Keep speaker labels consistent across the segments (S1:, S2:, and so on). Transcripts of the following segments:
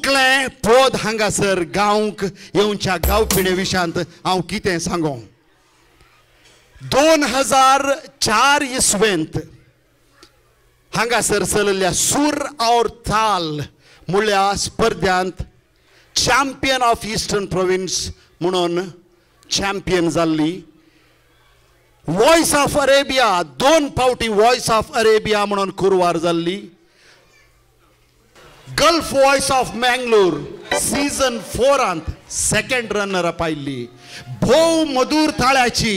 S1: कितलें पद हांगासर गावंक येवच्या गांवपिणे विशांत हांव कितें सांगो. 2004 इसवेंत हांगासर चलयल्ल्या सूर और ताल म्हळ्या स्पर्ध्यांत चॅम्पियन ऑफ इस्टर्न प्रोविन्स म्हणून चॅम्पियन जाल्ली. वॉयस ऑफ अरेबिया 2 फावटी वॉयस ऑफ अरेबिया म्हणून कुरवार जाल्ली. Gulf voice of Mangalore season 4 second runner up आयिल्ली. भोव मधूर ताळ्याची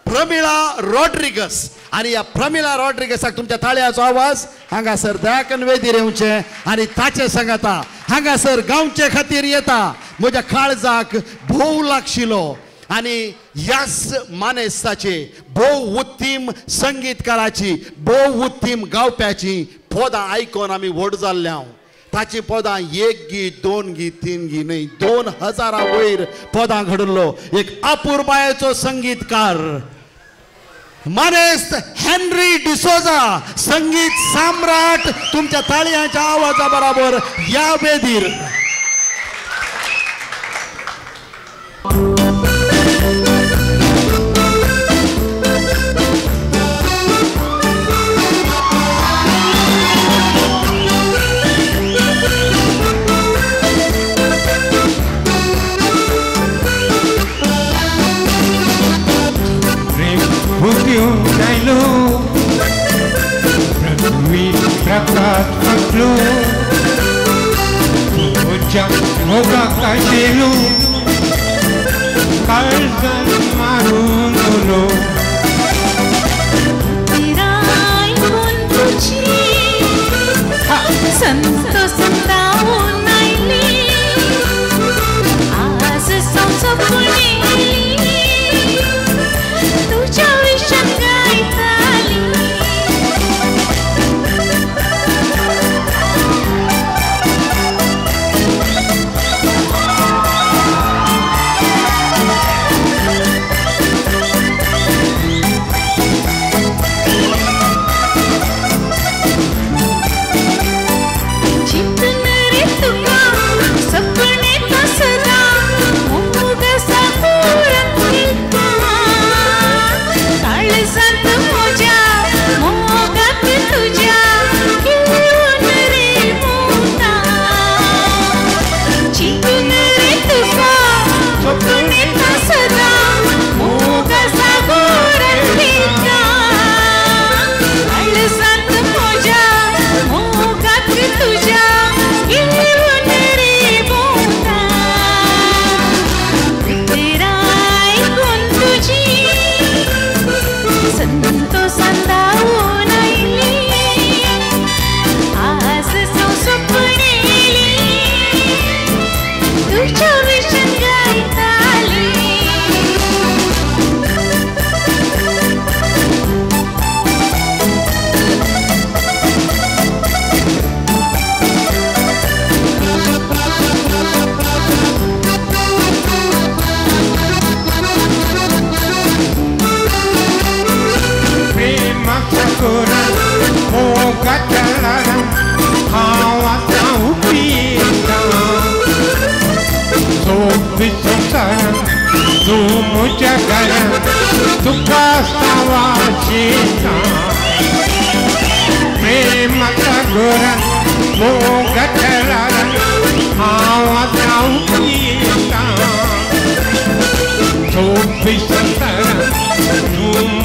S1: प्रमिळा रॉड्रिगस आनी ह्या प्रमिळा रॉड्रिगसाक तुमच्या ताळ्याचो आवाज हांगासर दयाकन वेदीर येवचें आनी ताचे सांगाता हांगासर गांवचे खातीर येता. म्हज्या काळजाक भोव लागशिलो आनी ह्याच मानेस्ताचे भोव उत्तीम संगीतकाराची भोव उत्तीम गावप्याची पदां आयकोन आमी व्हड जाल्ले हांव. ताची पदां 1 गी 2 गी 3 गी न्हय 2000 वयर पदां घडलो. एक अपुरबायेचो संगीतकार मानेस्त हेनरी डिसोजा संगीत सम्राट तुमच्या ताळयांच्या आवाजा बराबर ह्या वेदीर.
S2: तू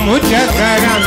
S2: मुझ्या घरात